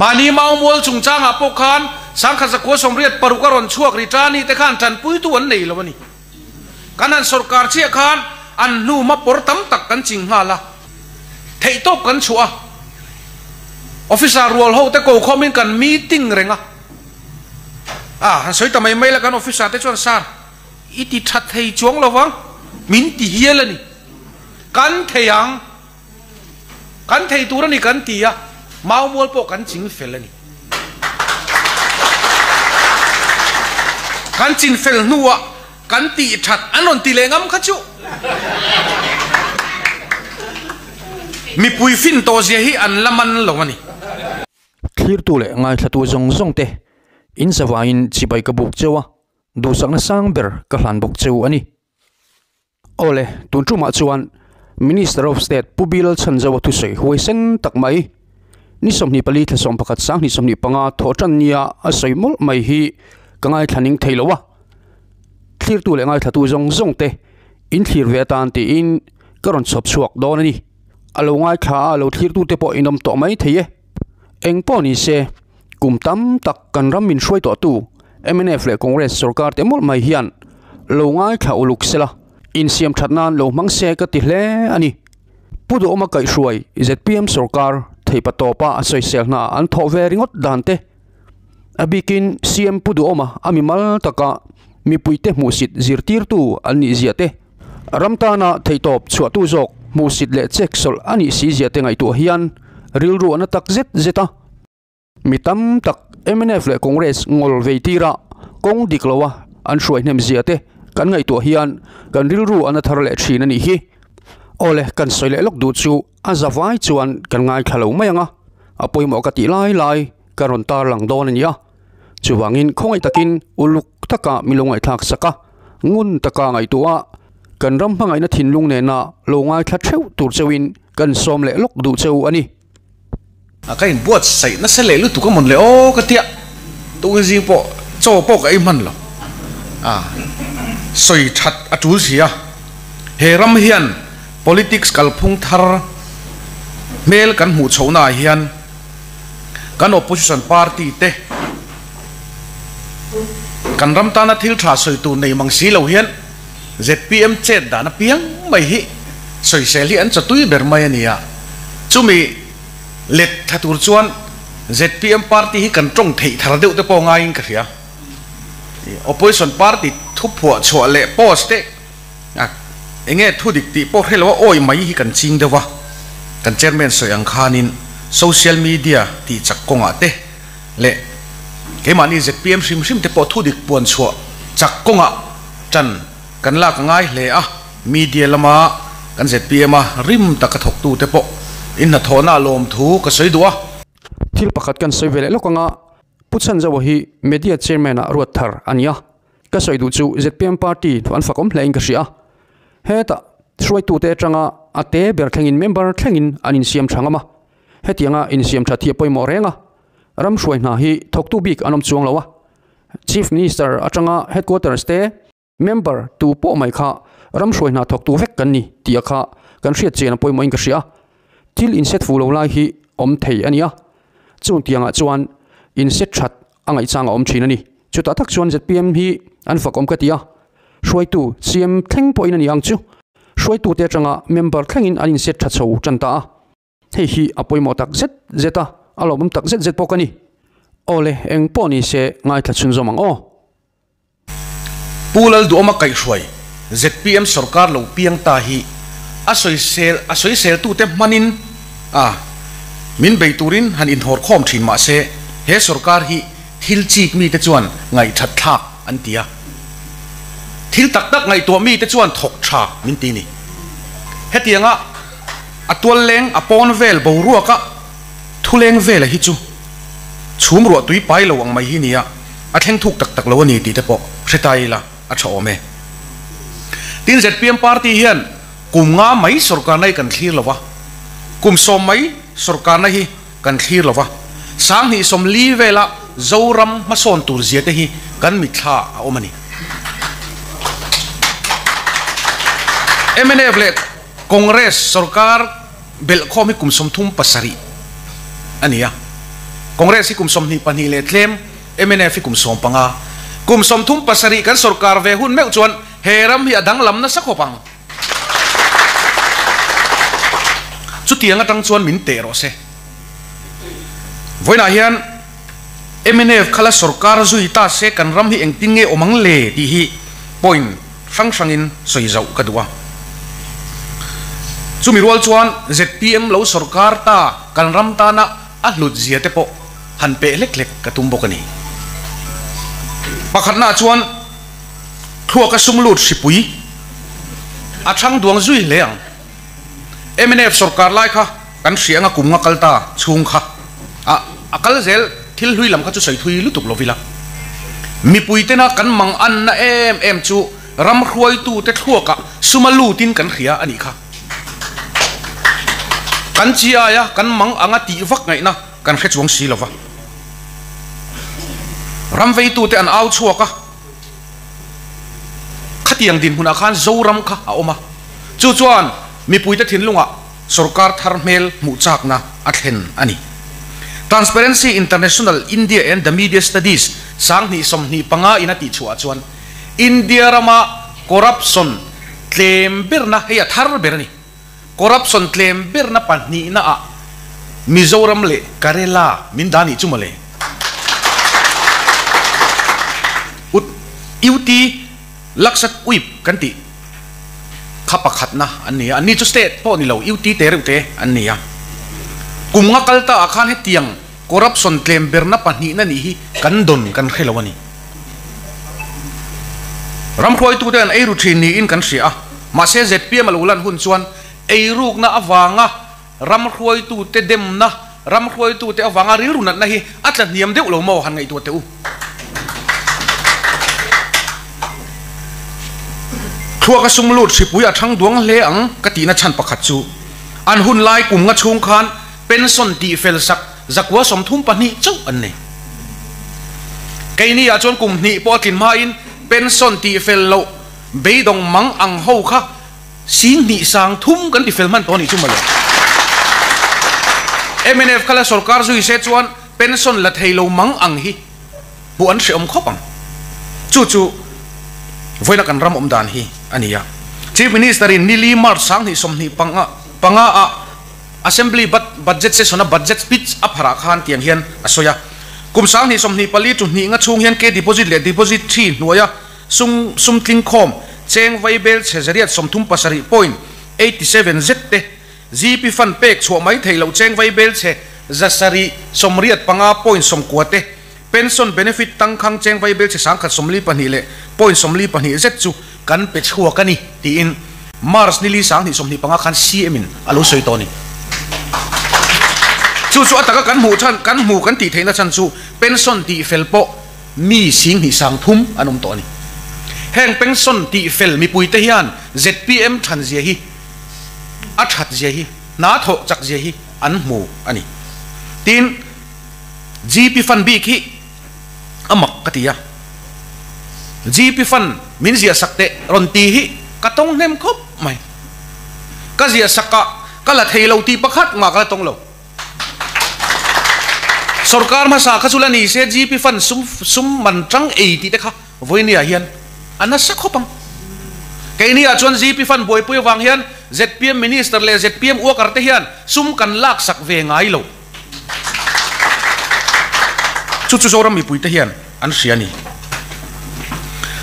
Mahni Maumual chungchangah pawh khan 1986 a rawn chhuak ri tani te khan tanpuitu an nei lo a ni. Kan han sawrkar chiah khan an hnu hma pawr tam tak kan ching nghal a, theihtawp kan chhuah a, officer rual ho te ko khawmin kan meeting reng a. A han sawi ta mai mai la kan officer te chuan sir i ti tha thei chuang lo vang min ti hial a ni. Kan thei ang. Kan thei tur a ni kan ti a, Maumual pawh kan ching fel a ni. Kan chin fel hnuah kan tih that an rawn ti leh ngam kha chu. Mipui fin tawh zia hi an la man lo a ni. Thlirtu leh ngaithlatu zawng zawng te in zavaiin chibai ka buk cheu a, duhsakna sang ber ka hlan bawk cheu a ni. Awle, tun tumah chuan Minister of State Pu Bilal Chhanzoa thusawi huaisen tak mai, ni 24 thla 11 2025 thawh tan nia a sawi mawlh mai hi ka ngaithla ning thei lo a. Thlirtu leh ngaithlatu zawng zawng te in thlir ve atan tiin ka rawn chhawp chhuak dawn a ni. A lo ngaithla a, a lo thlirtu te pawh in awm tawh mai thei e. Eng pawh ni se, kum tam tak kan ram min hruai tawhtu mnf leh Congress sorkar te mawlh mai hian lo ngaithla uluk sela, insiam that nan lo hmang se ka ti hle a ni. Pu Duhawma kaihhruai zpm sorkar theipa tawpa a sawisel hna an thawh ve ringawt dan te, a bikin CM Pu Duhawma a mimal taka mipuite hmuhsit zirtirtu an nih zia te, Ram tana theihtawp chhuahtu zawk hmuhsit leh chek sawlh a nih si zia te ngaihtuah hian rilru a na tak zet zet a. Mi tam tak mnf leh Congress ngawl vei tira kawng dik loa an hruai hnem zia te kan ngaihtuah hian kan rilru a na thar leh thin a nih hi. Awle, kan sawi leh lawk duh chu a zavai chuan kan ngaithla lo mai ang a, a pawimawh ka tih lai lai ka rawn tarlang dawn a ni a. Chuvangin khawngaih takin uluk taka min lo ngaihthlak sak a, ngun taka ngaihtuah a, kan ram hmangaihna thinlung nena lo ngaithla theuh tur cheuhin kan sawm leh lawk duh cheu a ni. A ka inbuatsaih nasa leh lutuk a mawn le aw ka tia, tukin zing pawh chaw pawh ka ei hman lo a, sawi that a tul si a, he ram hian politics kalphung thar hmel kan hmuh chhohna ah hian, Kan opposition party te kan ram tana thil tha sawi tur nei mang si lo hian zpm chet dan apiang mai hi sawisel hi an chawtui ber mai a ni a. Chumi let tha tur chuan zpm party hi kan tawng theih thar deuh te pawh ngaiin ka hria. Opposition party thuphuah chhuah leh post te Enge thu dik tih pawh hre lo a awi mai hi kan ching deuh a, kan chairman sawi ang khanin social media tih chak kawngah te leh keimahni zpm hrim hrim te pawh thu dik puan chhuah chak kawngah tan kan lak a ngai hle a, media lama kan zpm a rim taka thawktu te pawh in hnathawhna a lawm thu ka sawi duh a. Thil pakhat kan sawi ve leh lawk anga Pu Chhanzoa hi media chairman ah ruat thar a ni a. Ka sawi duh chu zpm party an fakawm hle in ka hria a, hetah hruaitute atanga a te ber thlengin member thlengin an insiam tha ngam a, hetianga insiam that hi a pawimawh reng a, ram hruai hna hi thawktu bik an awm chuang lo a, Chief Minister atanga headquarters te member tu pawh mai kha ram hruai hna thawktu vek kan ni tih a kha kan hriat chian a pawimawh in ka hria a, thil inset fuh lo lai hi awm thei a ni a, chung tiangah chuan inset that a ngaihchang a awm thin a ni. Chutah tak chuan zpm hi an fakawm ka ti a, hruaitu CM thleng pawhin a ni ang chu. Hruaitute atanga member thlengin an inset tha chho tan ta a, hei hi a pawimawh tak zet zet a, a lawmawm tak zet zet bawk a ni. Awle, eng pawh ni se ngaithla chhunzawm ang aw. Pu Lalduhawma kaihhruai zpm sorkar lo piang ta hi a sawisel a sawiseltute hmanin a min bei turin han inhawr khawm thin mah se he sorkar hi thil chik mite chuan ngaihthat thlak an ti a, thil tak tak ngaihtuah mite chuan thawk tha min ti ni. Hetianga a tual leng a pawn vel boruaka thuleng vela hi chu chhum ruah tui pai lo ang mai hi nia, a thleng thuk tak tak lo a ni tih te pawh hre ta ila a tha awm e. Tin zpm party hian kum nga mai sorkarna hi kan thlir lo va, kum 10 mai sorkarna hi kan thlir lo va, 2040 vela Zoram hmasawn tur zia te hi kan mitthla a awm a ni. Mnf leh Congress sorkar belhkhawm hi kum 37 a ni a. Congress hi kum 22 leh tlem, mnf hi kum 15. Kum 37 kan sorkar ve hun meuh chuan he ram hi a danglam nasa khawp ang. Chutiang atang chuan min teh rawh se. Vawiinah hian mnf kha la sorkar zui ta se kan ram hi engtin nge awm ang le tih hi point hrang hrangin sawi zauh ka duh a. Chumi rual chuan zpm lo sorkar ta kan ram tana a hlut zia te pawh han peh hlek hlek ka tum bawk a ni. Pakhatnaah chuan thluaka sum lut hripui a thang duang zui hle ang. Mnf sorkar lai kha kan hria anga kum nga kal ta chhung kha a a kal zel thil hlui lam kha chu sawi thui lutuk lo vila. Mipui tena kan mang anna em em chu ram hruaitu te thluakah suma lutin kan hria a nih kha. Kan chi aia kan mang anga tih vak ngaihna kan hre chuang si lova. Ram veitute an au chhuak a. Khatiang dinhmunah khan Zoram kha a awm a, chu chuan mipuite thinlungah sorkar thar hmel hmuh chakna a thlen a ni. Transparency International India and the Media Studies 2025 in a tihchhuah chuan India rama corruption tlem berna hei a thar ber a ni. Corruption tlem berna pahnihna ah Mizoram leh Karela min dah nih chu mawle. Ut UT Laksat Uip kan tih kha pakhatna an ni a, anni chu state pawh ni lo UT te reuh te an ni a. Kum nga kal ta ah khan hetiang corruption tlem berna pahnihna nih hi kan dawn kan hre lo a ni. Ramhruaitute an eiru thin niin kan hria a, mahse zpm a lo lan hun chuan eirukna avanga ramhruaitute demna, ramhruaitute avanga rilru natna hi a tla hniam deuh lo maw han ngaihtuah teh u. Thluaka sum lut hripui a thang duang hle ang ka tihna chhan pakhat chu an hun lai kum nga chhung khan pension tih fel sak zakua 32 chauh an nei. Keini ah chuan kum hnih pawh a tlin hmain pension tih fel loh beidawng mang ang ho kha 2003 kan ti fel hman tawh a nih chu mawle. Mnf kha la sorkar zui se chuan pension la thei lo mang ang hi hmuh an hreawm khawp ang. Chu chu vawiina kan ram awm dan hi a ni a. Chief Minister in nili March 2025 ah Assembly Budget Session a Budget Speech a pharah khan tiang hian a sawi a. Kum 2024 chu hnih nga chhung hian K Deposit leh Deposit thi hnuaia sum sum tling khawm cheng vaibel chhe zariat 37.87 zet te GP Fund pek chhuah mai thei loh cheng vaibel chhe 785.90 te Pension Benefit tangkhang cheng vaibel chhe 142 leh point 42 zet chu kan pe chhuak a ni tiin March nili 2025 khan CM in a lo sawi tawh a ni. Chu chu a taka kan hmuh chhan kan hmu kan tih theihna chhan chu pension tih fel pawh mi 2003 an awm tawh a ni. Heng pension tih fel mipuite hian zpm than zia hi a that zia hi hna thawh chak zia hi an hmu a ni. Tin, GP Fund bik hi a mak ka ti a, GP Fund min ziah sak teh rawn ti hi ka tawng hnem khawp mai. Ka ziah sak ah ka la thei lo tih pakhat mah ka la tawng lo. Sorkar hmasa kha chu la ni se GP Fund sum sum man tang ei tih te kha vawinia hian a nasa khawp ang. Keini ah chuan GP Fund buaipui avang hian zpm Minister leh zpm worker te hian sum kan lak sak ve ngai lo. Chu chu Zoram mipuite hian an hria a ni.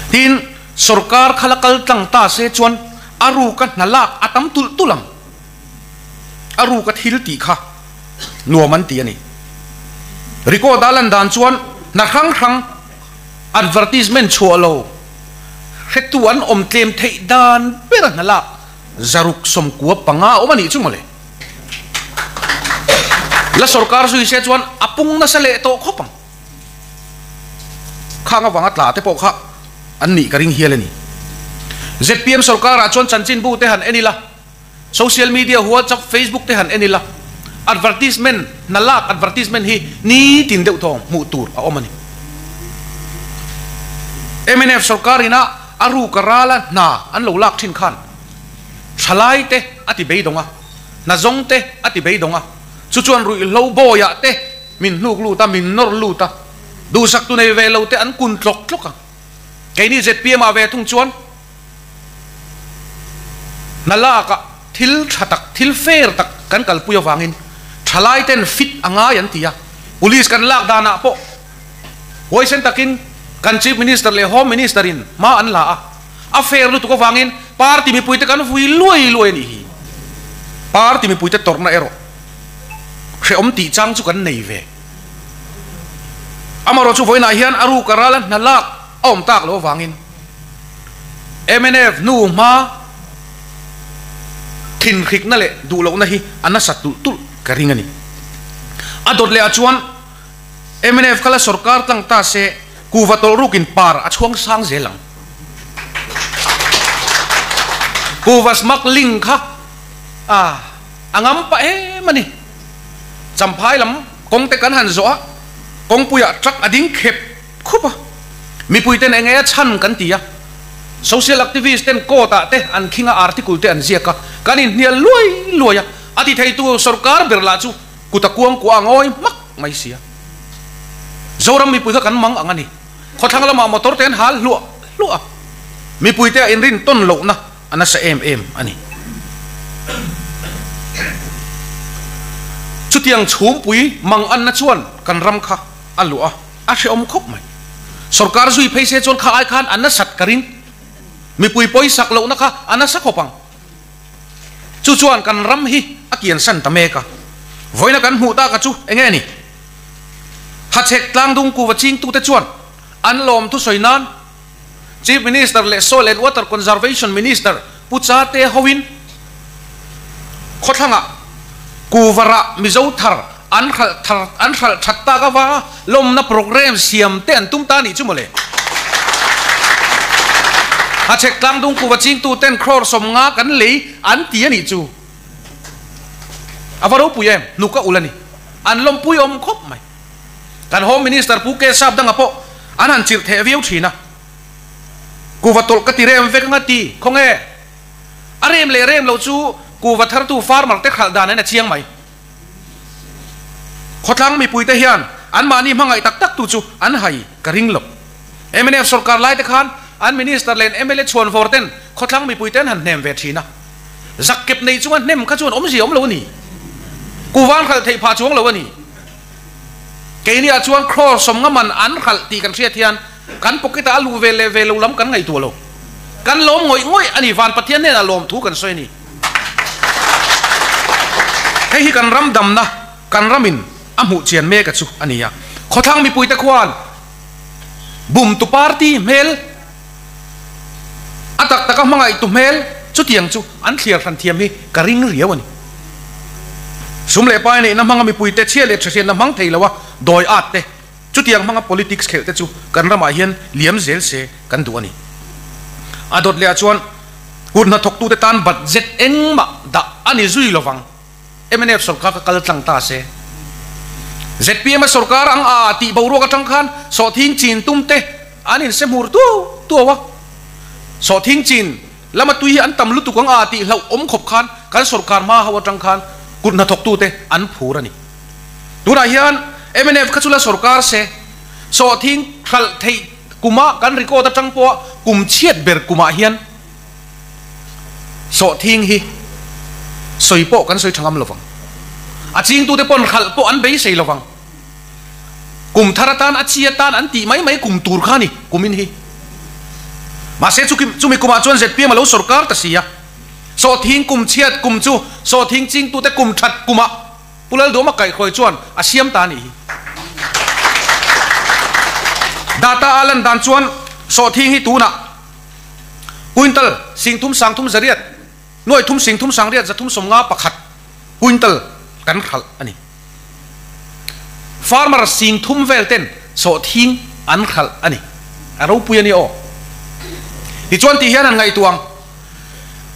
Tin, sorkar kha la kal tlang ta se chuan a ruka hna lak a tam tulh tulh ang. A ruka thil tih kha nuam an ti a ni. Record a lan dan chuan hna hrang hrang advertisement chhuah lo hretu an awm tlem theih dan bera hna lak 695 a awm a nih chu mawle. La sorkar zui se chuan a pung nasa leh tawh khawp ang. Khang avanga tla te pawh kha an nih ka ring hial a ni. Zpm sorkarah chuan chanchinbu te han en ila, social media WhatsApp, Facebook te han en ila, advertisement hna lak advertisement hi nitin deuh thawng hmuh tur a awm a ni. Mnf sorkar ina a ruka rala hna an lo lak thin khan thalai te a ti beidawng a, hna zawng te a ti beidawng a, chu chuan ruihhlo bawiah te. min hnuk lut a, min nawr lut a, duhsak tu nei ve lo te an kun tlawk tlawk a. Keini zpm ah ve thung chuan hna lak ah thil tha tak, thil fair tak kan kalpui avangin thalai ten fit a ngai an ti a, police kan lak dan ah pawh huaisen takin kan Chief Minister leh Home Minister in hma an la a, a fair lutuk avangin party mipuite kan vui luai luai a nih hi. Party mipuite tawrhna erawh hrehawm tih chang chu kan nei ve. Amaherawh chu vawiinah hian a ruk a ral a hna lak a awm tak loh avangin mnf hnu hma thinhrikna leh duhlohna hi a nasa tulh tulh ka ring a ni. A dawt leh ah chuan mnf kha la sorkar tlang ta se kuva tawlh rukin par a chhuang sang zel ang. Kuva smuggling kha a a ngam pah em a ni. Champhai lam kawng te kan han zawh a, kawngpuiah truck a ding khep khup a, mipui ten enge a chhan kan ti a, social activist ten court ah te an khing a article te an ziak a, kan inhnial luai luai a, a ti theitu sorkar ber lah chu kut a kuang kuah a ngawi hmak mai si a. Zoram mipui kha kan mang ang a ni. Khawthlang lamah motor te an hal hluah hluah a, mipui te a inrin tawn lohna a nasa em em a ni. Chutiang chhumpui mang anna chuan kan ram kha a luah a, a hrehawm khawp mai. Sorkar zui phei se chuan kha ai khan a nasat ka ring. Mipui pawisak lohna kha a nasa khawp ang. Chu chuan kan ram hi a kiansan ta mek a. Vawiina kan hmuh taka chu eng nge ni? Hachhek tlangdung kuva chingtute chuan an lawm thusawi nan Chief Minister leh Soil and Water Conservation Minister Pu Chate hoin khawthlangah Kuvarah Mizo thar an hralh thar an hralh that tak avanga lawmna programme siam te an tum ta anih chu mawle. Hachhek tlangdung kuva chingtu ten crore 50 kan lei an ti anih chu. A va ropui em? Hnuk a ulh a ni. An lawmpui awm khawp mai. Kan Home Minister Pu K Sapdanga pawh an han chirh theh viau thin a. Kuva tawlh ka ti rem vek anga ti, khawnge? A rem leh rem lo chu kuva thartu farmer te khalh dan in a chiang mai. Khawthlang mipuite hian anmahni hmangaih tak tak tu chu an hai ka ring lo. Mnf sorkar lai te khan an Minister leh an mla chhuan vawr ten khawthlang mipuite an han hnem ve thin a. Zak kep nei chunga hnem kha chuan awmzia awm lo a ni. Kuva an hralh theih phah chuang lo a ni. Keiniah chuan crore 50 man an hralh tih kan hriat hian kan pocket ah a luh ve leh ve lo lam kan ngaihtuah lo. Kan lawm ngawih ngawih a ni, van Pathian hnenah lawm thu kan sawi a ni. Hei hi kan ram damna, kan ramin a hmuh chian mek a chu a ni a. Khawthlang mipuite khuan bumtu party hmel, a tak taka hmangaihtu hmel chutiang chu an thliar hran thiam hi ka ring riau a ni. Sum leh pai neihna hmanga mipuite chhia leh thahriatna hmang thei loa dawi at te, chutiang hmanga politics khelh te chu kan ramah hian liam zel se kan duh a ni. A dawt lehah chuan kut hnathawktute tan budget engmah dah a ni zui lovang. Mnf sorkar ka kal tlang ta se. Zpm a sorkar ang a tih boruak atang khan sawhthing chin tum te an inse hmur tuau tuau a. Sawhthing chin lama tui hi an tam lutuk ang a tih hlauh awm khawp khan kan sorkar hma ho atang khan kut hnathawk tute an phur a ni. Tunah hian mnf kha chu la sorkar se sawhthing hralh theih kuma kan record atang pawha kum chhiat ber kumah hian Sawhthing hi sawi pawh kan sawi tha ngam lovang. A chingtute pawn hralh pawh an beisei lovang. Kum thar atan a chi atan an tih mai mai kum tur kha a ni kumin hi. Mahse chumi kumah chuan zpm a lo sorkar ta si a. Sawhthing kum chhiat kum chu sawhthing chingtute kum that kumah Pu Lalduama kaihhruai chuan a siam ta a nih hi. Data a lan dan chuan sawhthing hi tunah Quintal 30 30 800 nuai thum 30 800 350 pakhat quintal kan hralh a ni. Farmer 30 vel ten sawhthing an hralh a ni. A ropui a ni aw. Tichuan tih hian an ngaihtuah ang.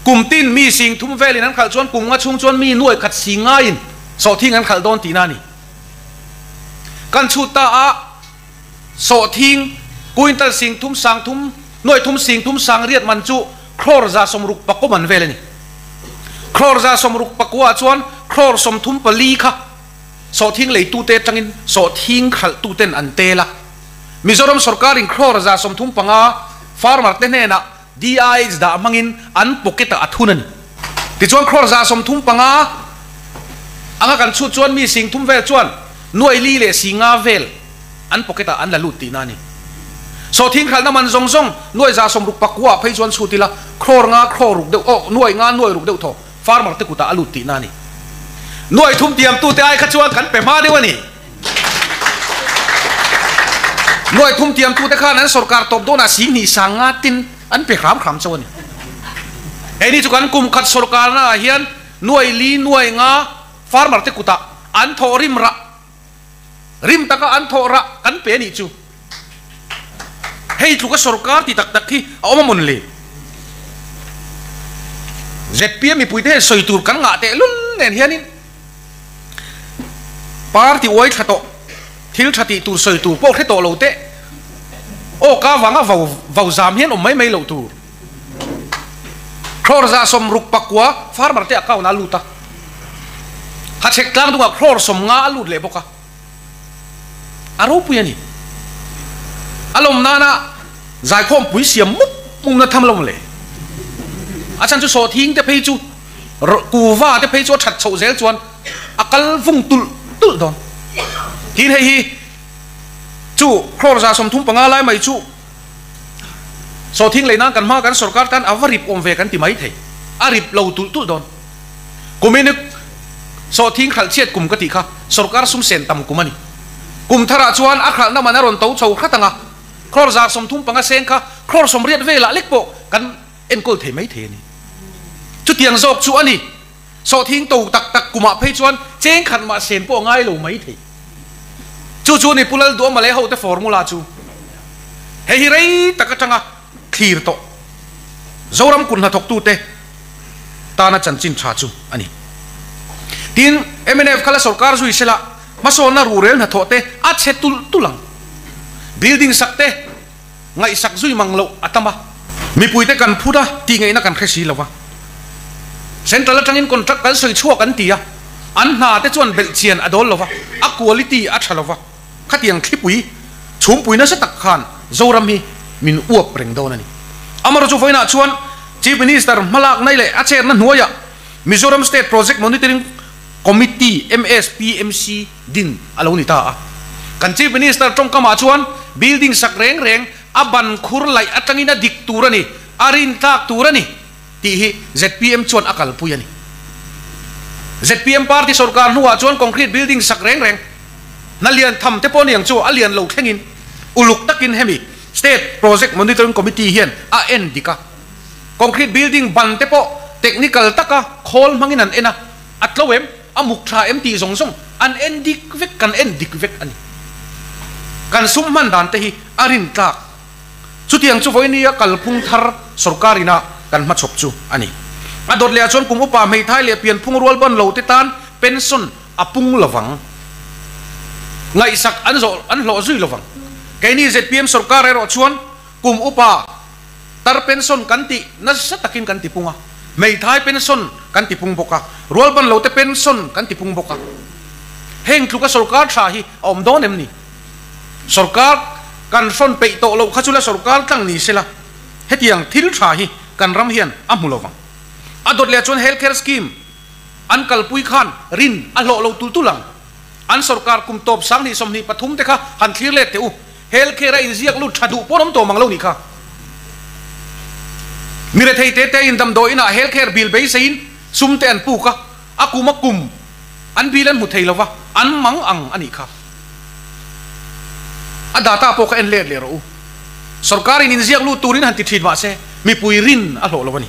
Kum tin mi 30 velin an hralh chuan kum nga chhung chuan mi nuai khat sing ngaiin sawhthing an hralh dawn tihna a ni. Kan chhut ta a. Sawhthing, quintal 30 30 nuai thum 30 800 man chu crore 64 man vel a ni. Crore 64 ah chuan crore 34 kha Sawhthing leitute atangin sawhthing hralhtuten an tel a. Mizoram sorkarin crore 35 farmer te hnenah DIH dah hmangin an pocket ah a thun a ni. Tichuan crore 35 anga kan chhut chuan mi 3000 vel chuan nuai li leh 50 vel an pocket ah an la lut tihna a ni. Sawhthing hralhna man zawng zawng nuai 69 ah phei chuan chhut ila crore nga crore ruk deuh aw nuai nga nuai ruk deuh thaw farmer te kutah a lut tihna a ni. Nuai thum tiamtute ai kha chuan kan pe hma deuh a ni. Nuai thum tiamtute khan an sorkar tawp dawnah 20 50 tin an pe hram hram chauh a ni. Hei ni chu kan kum khat sorkarnaah hian nuai li nuai nga farmer te kutah an thawh rim rah rim taka an thawh rah kan pe a nih chu. Hei tluka sorkar ti tak tak hi a awm a mawn le? ZPM mipuite hian sawi tur kan ngah tehlul nen hianin party uai thla tawh, thil tha tih tur sawi tur pawh hre tawh lo teh. Aw ka vanga vau vau zam hian awm mai mai loh tur. Crore 69 farmer te account ah a lut a, Hachhek tlang dungah crore 50 a lut leh bawk a. A ropui a ni. A lawm nana zaikhawm pui siam mup mumna tham lo le. A chhan chu sawhthing te phei chu kuva te phei chu a that chhoh zel chuan a kal vung tulh tulh dawn. Tin hei hi chu crore 35 lai mai chu sawhthing lei nan kan hma kan sorkar tan a va rip awm ve kan ti mai thei. A rip lo tulh tulh dawn. Kumin sawhthing khalh chhiat kum ka tih kha sorkar sum sen tam kum a ni. Kum tharah chuan a khalhna man a rawn to chho hrat ang a, crore 35 seng kha crore 80 velah lek pawh kan enkawl thei mai thei a ni. Chutiang zawk chu a ni. Sawhthing to tak tak kumah phei chuan cheng khat mah sen pawh a ngai lo mai thei. Chu chu a ni Pu Lalduhawma leh hote formula chu. Hei hi rei tak atanga thlir tawh Zoram kut hnathawktute tana chanchin tha chu a ni. Tin, mnf kha la sorkar zui sela hmasawnna ruhrel hnathawh te a chhe tulh tulh ang. Building sak te ngaihsak zui mang loh a tam a. Mipuite kan phut a, tihngaihna kan hre si lo va. Central atangin contract kan sawi chhuak an ti a, an hna te chuan belhchian a dawl lo va, a quality a tha lo va. Khatiang thlipui chhumpui nasa tak khan Zoram hi min uap reng dawn a ni. Amarawh chu vawiinah chuan Chief Minister hmalak nai leh a chetna hnuaiah Mizoram State Project Monitoring Committee, MSPMC, din a lo ni ta a. Kan Chief Minister tawngkamah chuan building sak reng reng a ban khur laih atangin a dik tur a ni, a rintlak tur a ni tih hi zpm chuan a kalpui a ni. Zpm party sorkar hnuah chuan concrete building sak reng reng hna lian tham te pawh niang chu a lian lo thlengin uluk takin hemi State Project Monitoring Committee hian a en dik a. Concrete building ban te pawh technical taka khawl hmangin an en a, a tlo em, a muk tha em tih zawng zawng an en dik vek, kan en dik vek a ni. Kan sum hman dan te hi a rin tlak. Chutiang chu vawinia kalphung thar sorkar ina kan hmachhawp chu a ni. A dawt leh ah chuan kum upa hmeithai leh pianphung rual ban lo te tan pension a pung lovang. Ngaihsak an zawh an hlawh zui lovang. Keini zpm sorkar erawh chuan kum upa tar pension kan tih nasa takin kan tipung a, hmeithai pension kan tipung bawk a, rualban lote pension kan tipung bawk a. Heng tluka sorkar tha hi a awm dawn em ni? Sorkar kan hrawn peih tawh loh kha chu la sorkar tlang ni sela hetiang thil tha hi kan ram hian a hmu lovang. A dawt leh chuan health care scheme an kalpui khan rin a hlawh lo tul tul ang. An sorkar kum tawp 2023 te kha han thlir let teh u. Health care a inziak lut tha duh pawn awm tawh mang lo nih kha. Mi rethei te te in damdawi inah health care bill beiseiin sum te an puk a, a kum a kum an bill an hmu thei lova, an mang ang a nih kha. A data pawh kha en let leh rawh u. Sorkar in inziak lut turin han ti thin mah se mipui rin a hlawh lo a ni.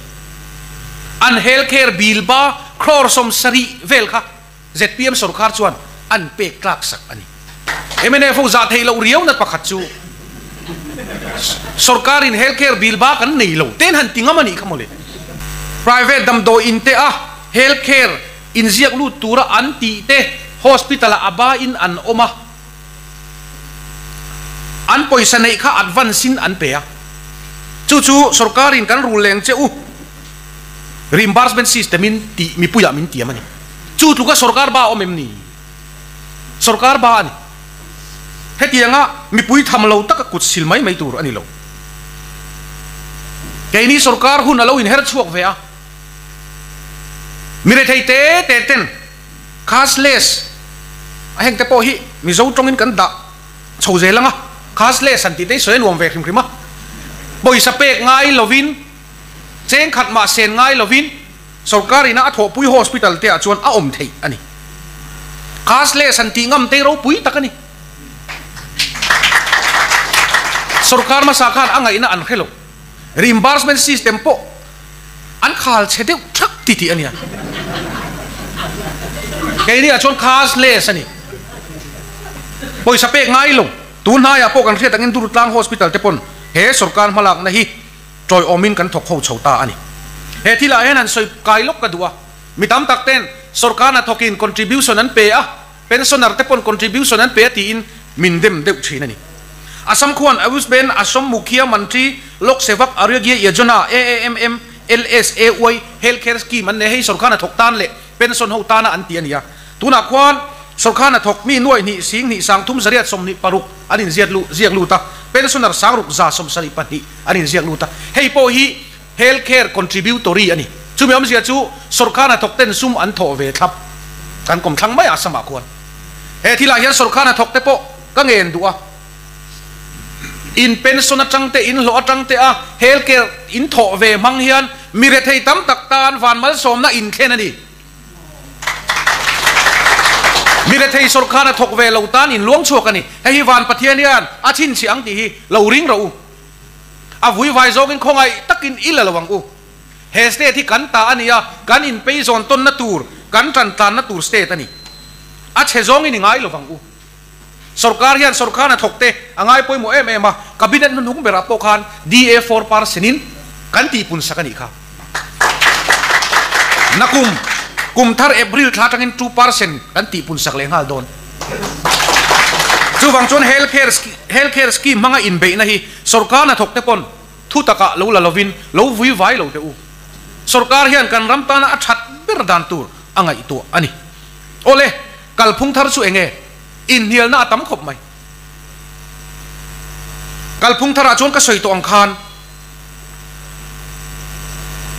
An health care bill ba crore 70 vel kha zpm sorkar chuan an pek tlak sak a ni. Mnf ho zah theih loh riau nat pakhat chu sorkar in health care bill ba kan nei lo ten han ti ngam a nih kha mawle. Private damdawi in te a health care inziak lut tura an tih te hospital ah a ba in an awm a, an pawisa neih kha advance in an pe a, chu chu sorkar in kan rul leng che u reimbursement system in tih mipuiah min tiam a ni. Chu tluka sorkar ba awm em ni? Sorkar ba a ni. Hetianga mipui tham lo taka kut sil mai mai tur a ni lo. Keini sorkar hun a lo inher chhuak ve a. Mi rethei te te ten cashless a heng te pawh hi Mizo tawngin kan dah chho zel ang a, cashless han tih te hi sawi a nuam ve hrim hrim a. Pawisa pek ngai lovin, cheng khat mah sen ngai lovin sorkar ina a thawhpui hospital te ah chuan a awm theih a ni. Cashless han tih ngam te ropui tak a ni. Sorkar hmasa khan a ngaihna an hre lo. Reimbursement system pawh an khal chhe deuh thak ti tih a nia. Keini ah chuan cashless a ni. Pawisa pek ngai lo. Tun hnaiah pawh kan hriat angin Durtlang Hospital te pawn he sorkar hmalakna hi tawiawmin kan thawk ho chho ta a ni. He thilah hian han sawi kai lawk ka duh a. Mi tam tak ten sorkar hnathawkin contribution an pe a, pensioner te pawn contribution an pe a tiin min dem deuh thin a ni. Assam khuan Ayushman Asom Mukhya Mantri Lok Sevak Arogya Yojana, AAMM, LSAY, Health Care Scheme an nei hei sorkar hnathawk tan leh pension ho tana an ti a ni a. Tunah khuan sorkar hnathawk mi nuaih hnih sing hnih sang thum zariat 26 an inziat lu ziak lut a, pensioner sang ruk za 72 an inziak lut a. Hei pawh hi Health Care Contributory a ni. Chumi awmzia chu sorkar hnathawk ten sum an thawh ve thlap kan kawm thlang mai a Assam-ah khuan. He thilah hian sorkar hnathawk te pawh ka ngen duh a. In pension atang te, in hlawh atang te a Health Care in thawh ve hmang hian mi rethei tam tak tan van malsawmna in thlen a ni. Mi rethei sorkar hnathawk ve lo tan in luang chhuak a ni. Hei hi van Pathian hian a chhinchhiah ang tih hi lo ring rawh u. A vui vai zawngin khawngaih takin i la lo ang u. He state hi kan ta a ni a, kan inpeizawn tawnna tur, kan tantlanna tur state a ni. A chhe zawngin i ngai lo vang u. Sorkar hian sorkar hnathawk te a ngai pawimawh em em a, cabinet hnuhnung berah pawh khan DA 4% in kan tihpun sak a nih kha. Nakum kum thar April thla atangin 2% kan tihpun sak leh nghal dawn. Chuvang chuan health care health care scheme hmanga inbeihna hi sorkar hnathawk te pawn thu takah lo la lovin lo vui vai lo teh u. Sorkar hian kan ram tana a that ber dan tur a ngaihtuah a ni. Awle, kalphung thar chu enge? Inhnialna a tam khawp mai. Kalphung tharah chuan ka sawi tawh ang khan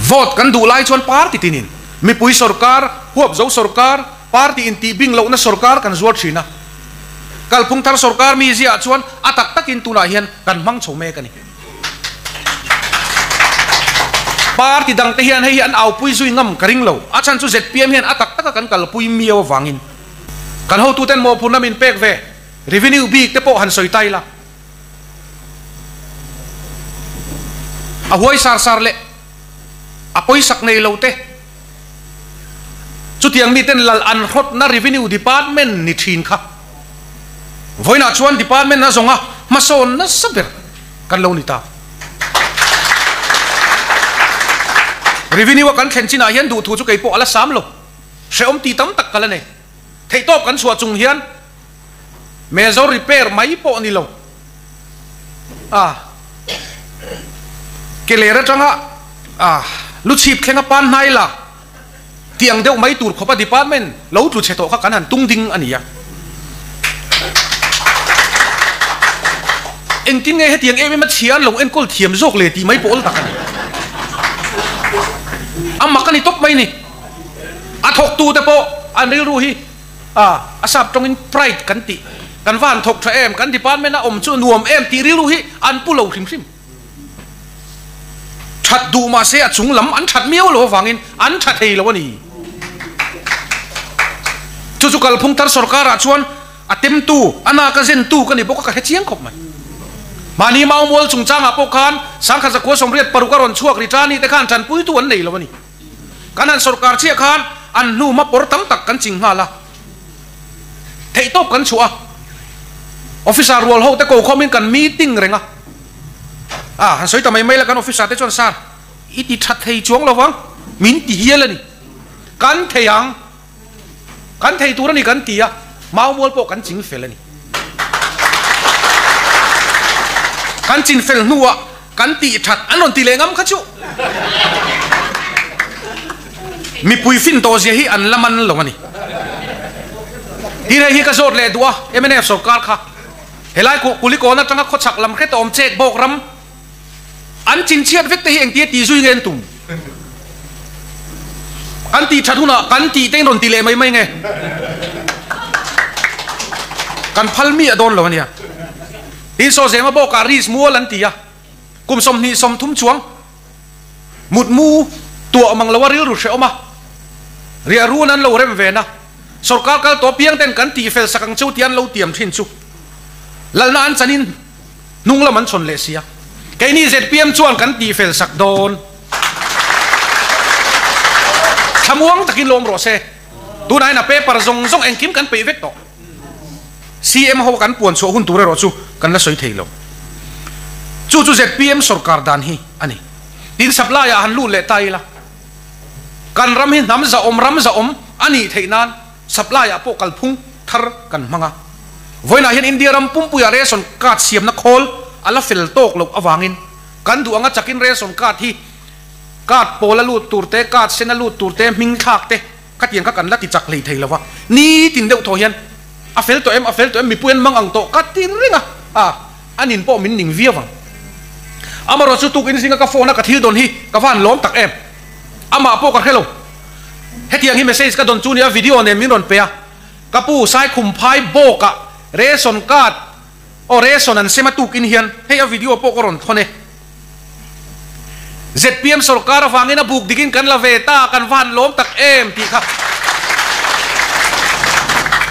vote kan duh lai chuan party tinin mipui sorkar, huapzo sorkar, party intih bing lohna sorkar kan zuar thin a. Kalphung thar sorkar mi ziaah chuan a tak takin tunah hian kan hmang chho mek a ni. Party dangte hian hei hi an aupui zui ngam ka ring lo. A chhan chu zpm hian a tak taka kan kalpui miau avangin kan hotuten mawhphurhna min pek ve revenue bik te pawh han sawi ta ila. A huai sar sar leh a pawisak nei lo te chutiang miten lal an hrawtna revenue department ni thin kha vawiinah chuan department a zawnga hmasawn nasa ber kan lo ni ta. Revenue a kan thlen chinah hian duhthu chu keipawh a la sam lo, hrehawm ti tam tak ka la nei. Theihtawp kan chhuah chung hian Major repair mai pawh ni lo a, ke ler atanga a lu chhip thleng a pan hnai la tih ang deuh mai tur khawp a department lo tlu chhe tawh kha kan han tung ding a ni a. Engtin nge hetiang em em a chhia an lo enkawl thiam zawk le tih mai pawh awl tak a ni. A mak a ni tawp mai ni. A thawktu te pawh an rilru hi A, a sap tawngin pride kan tih, kan va han thawk tha em, kan department a awm chu nuam em tih rilru hi an pu lo hrim hrim. That duh mahse a chung lam an that miau lo avangin an tha thei lo a ni. Chu chu kalphung thar sorkarah chuan a temtu, a naka zentu ka ni bawk a, ka hre chiang khawp mai. Mahni Maumual chungchangah pawh khan Sangkhat Zakua 86 a rawn chhuak ri tan ni te khan tanpuitu an nei lo a ni. Kan han sorkar chiah khan an hnu hma pawr tam tak kan ching nghal a, theihtawp kan chhuah a, officer rual ho te ko khawmin kan meeting reng a, a han sawi ta mai mai la kan officer te chuan sir i ti tha thei chuang lo vang min ti hial a ni, kan thei ang, kan thei tur a ni kan ti a, mau mual pawh kan ching fel a ni. Kan chin fel hnuah Kan tih that an rawn ti leh ngam kha chu. Mipui fin tawh zia hi an la man lo a ni. Tin hei hi ka zawt leh duh a, mnf sorkar kha helai Kulikawn atanga khawchhak lam hret a awm chet bawk ram an chinchhiat vek te hi engtia ti zui nge an tum? Kan tih that hunah kan tih te in rawn ti leh mai mai nge? Kan phal mi a dawn lo ania. Tin saw zema bawkah risk mual an ti a, kum 20 30 chuang mutmu tuah mang loa rilru hrehawm a, riah run an lo rem ven a, sorkar kal tawh piang ten kan tih fel sak ang chu tih an lo tiam thin chu lalna an chanin hnung lam an chhawn leh sia. Keini zpm chuan kan tih fel sak dawn. Thlamuang takin lawm rawh se. Tunah hian a paper zawng zawng engkim kan peih vek tawh. CM ho kan puan chhuah hun tur erawh chu kan la sawi thei lo. Chu chu zpm sorkar dan hi a ni. Tin supply ah han lut leh ta ila, kan ram hi hnam zahawm ram zahawm a nih theih nan supply ah pawh kalphung thar kan hmang a. Vawiinah hian India ram pumpuiah ration card siamna khawl a la fel tawk loh avangin kan duh anga chakin ration card hi card pawl a lut tur te, card sen a lut tur te, hming thlak te, Khatiang kha kan la ti chak hlei thei lo va, nitin deuh thaw hian a fel tawh em, a fel tawh em, mipui an mang ang tawh ka ti reng a, a, a nin pawh min ning viau ang. Amarawh chu tukin zinga ka phone a ka thil dawn hi ka va han lawm tak em, amah pawh ka hre lo. Hetiang hi message ka dawn chu nia video nen min rawn pe a, ka pu Saikhum phai bawkah ration card aw ration an sem a tukin hian hei a video pawh ka rawn thawn e. Zpm sorkar avangin a buk dikin kan la ve ta, kan va han lawm tak em tih kha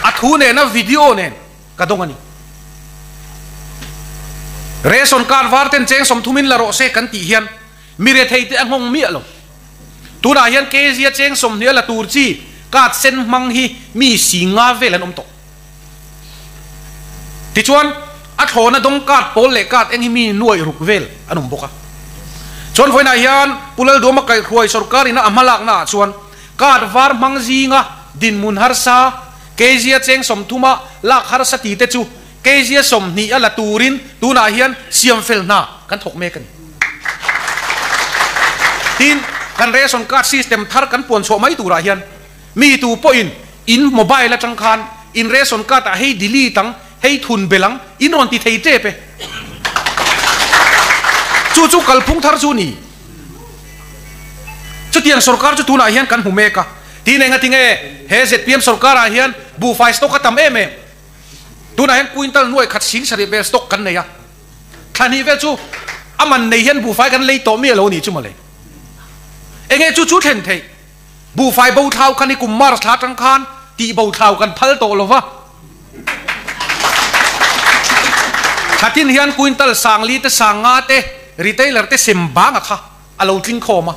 a thu nena video nen ka dawng a ni. Ration card var ten cheng 30 in la rawh se kan tih hian mi rethei te a nghawng miah lo. Tunah hian kg a cheng 20 a la tur chi card sen hmang hi mi 50 vel an awm tawh. Tichuan, a thlawna dawng card pawl leh card eng hi mi nuaih ruk vel an awm bawk a. Chuan vawiinah hian Pu Lalduama kaihhruai sorkar ina a hmalakna ah chuan card var hmang zinga dinhmun harsa, kg a cheng 30 a lak harsa ti te chu kg a 20 a la turin tunah hian siam fel hna kan thawk mek a ni. Tin, kan ration card system thar kan puan chhuah mai turah hian mi tu pawhin In mobile atang khan in ration card ah hei delete ang, hei thun belh ang, in rawn ti thei tep e. Chu chu kalphung thar chu ni. Chutiang sorkar chu tunah hian kan hmu mek a. Tin enga tinge he zpm sorkar ah hian buhfai stock a tam em em. Tunah hian quintal nuaih khat 70,000 vel stock kan nei a. Thla hnih vel chu a man nei hian buhfai kan lei tawh miah lo a nih chu mawle. Enge chu chu thlen theih? Buhfai bo thlau kha ni kum March thla atang khan tih bo thlau kan phal tawh lo va. Thlatin hian quintal 4000 te 5000 te retailer te sem banga kha a lo tling khawm a.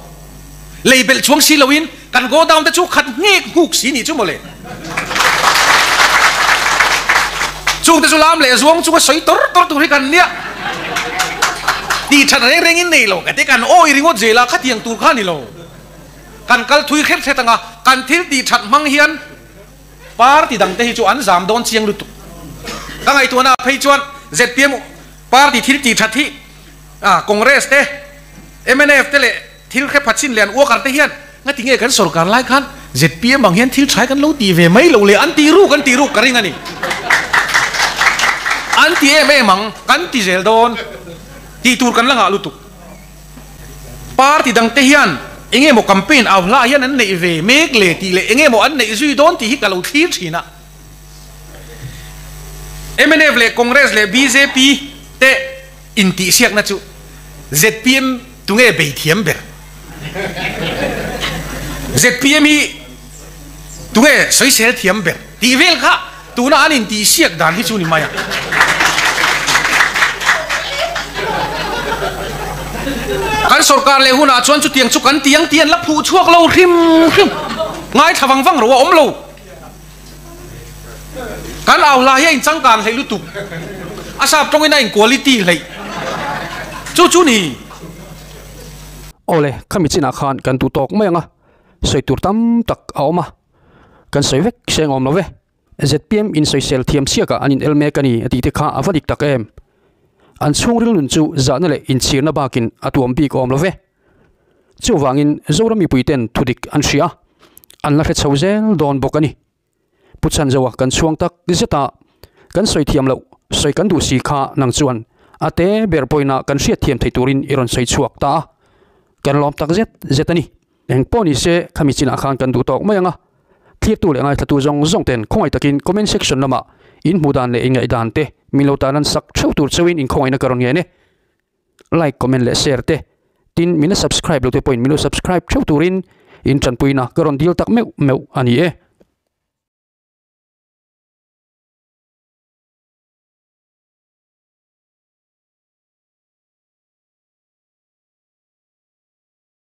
Lei belh chuang si loin kan godown te chu khat nghek nghuk si nih chu mawle. Chung te chu lam leh zuang chunga sawi tor tor tur hi kan nia. Tih that reng rengin nei lo ka ti kan awi ringawt zel a khatiang tur kha ni lo. Kan kal thui hret hret anga kan thil tih that hmang hian party dang te hi chu an zam dawn chiang lutuk. Ka ngaihtuahna ah phei chuan zpm party thil tih that hi Congress te, mnf te leh thil hre phat chin leh an worker te hian ngati nge kan sorkar lai khan zpm ang hian thil tha hi kan lo tih ve mai loh le an tih ruk an tih ruk ka ring a ni. An ti em em ang kan ti zel dawn tih tur kan la ngah lutuk. Party dang te hian eng emaw campaign au hlah hian an neih ve mek le tih leh eng emaw an neih zui dawn tih hi ka lo thlir thin a. Mnf leh Congress leh bjp te intihsiakna chu zpm tunge bei thiam ber? Zpm hi tunge sawisel thiam ber tih vel kha tuna an intihsiak dan hi chu ni mai a. Kan sorkar leh hunah chuan chutiang chu kan ti ang tih an la phuh chhuak lo hrim hrim. Ngaithla vang vang ro a awm lo. Kan au hla hi a inchangkan hleih lutuk. A sap tawngin a in quality hleih. Chu chu ni. Awle, khami chinah khan kan duh tawk mai ang a, sawi tur tam tak a awm a, kan sawi vek seng awm lo ve. Zpm in sawisel thiam chiakah an in el mek a ni a tih te kha a va dik tak em. An chhungril nun chu zahna leh inchhirna bakin a tuam bik awm lo ve. Chuvangin Zoram mipuiten thudik an hria a, an la hre chho zel dawn bawk a ni. Pu Chhanzoa kan chhuang tak zet a, kan sawi thiam loh sawi kan duh si kha nang chuan a te ber pawhin kan hriat thiam thei turin i rawn sawi chhuak ta a, kan lawm tak zet zet a ni. Eng pawh ni se khami chinah khan kan duh tawk mai ang a, thlirtu leh ngaithlatu zawng zawng ten khawngaih takin comment section lamah in hmuh dan leh in ngaih dan te min lo tan an sak theuh tur cheuhin in khawngaihna ka rawn ngen e. Like, comment leh share te tin min la subscribe lo te pawhin min lo subscribe theuh turin in tanpuina ka rawn dil tak meuh meuh a ni e.